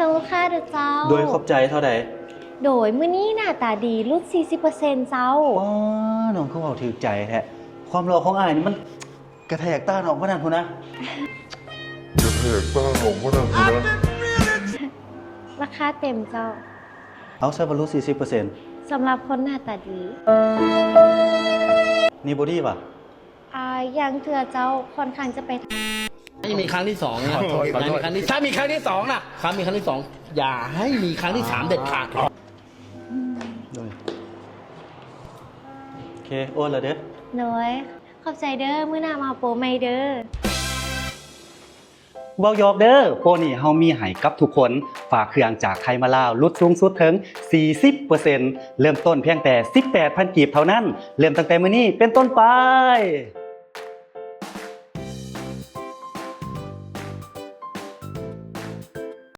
ຂອບຄຸນຄ່າເດີເຈົ້າ. ໂດຍ ຂອບໃຈ. ເທົ່າໃດ? ໂດຍ ມື້ນີ້ໜ້າຕາດີ ຫຼຸດສີ່ສິບເປີເຊັນເຈົ້າ. ອໍ ນ້ອງຄືເວົ້າຖືກໃຈແທ້. ຄວາມຫຼໍ່ຂອງອ້າຍນີ້ມັນກະແທກຕານ້ອງປານນັ້ນພຸ້ນນະ. ກະແທກຕານ້ອງປານນັ້ນພຸ້ນນະ. ລາຄາເຕັມເຈົ້າ. ເອົາ ໃສ່ວ່າຫຼຸດສີ່ສິບເປີເຊັນ ສຳລັບຄົນໜ້າຕາດີ. ນີ້ບໍ່ດີຫວາ? ອ່າ ຢ່າງເທື່ອເຈົ້າ ຂ້ອນຂ້າງຈະໄປ. ໄດ້ມີຄັ້ງທີສອງນະ. ຂອໂທດ ຂໍໂທດ. ໄດ້ມີຄັ້ງທີ ຖ້າມີຄັ້ງທີສອງນະ. ຖ້າມີຄັ້ງທີສອງ ຢ່າໃຫ້ມີຄັ້ງທີສາມເດັດຂາດ. ໂດຍ ໂອເຄ ໂອນລະເດີ. ໂດຍ ຂອບໃຈເດີ. ມື້ໜ້າມາໂປໃໝ່ເດີ. ເວົ້າຫຍອກເດີ. ໂປນີ້ເຮົາມີໃຫ້ກັບທຸກຄົນ. ຝາເຄື່ອງຈາກໄທມາລາວ ຫຼຸດສູງສຸດເຖິງສີ່ສິບເປີເຊັນ ເລີ່ມຕົ້ນພຽງແຕ່ສິບແປດພັນກີບເທົ່ານັ້ນ. ເລີ່ມຕັ້ງແຕ່ມື້ນີ້ເປັນຕົ້ນໄປ.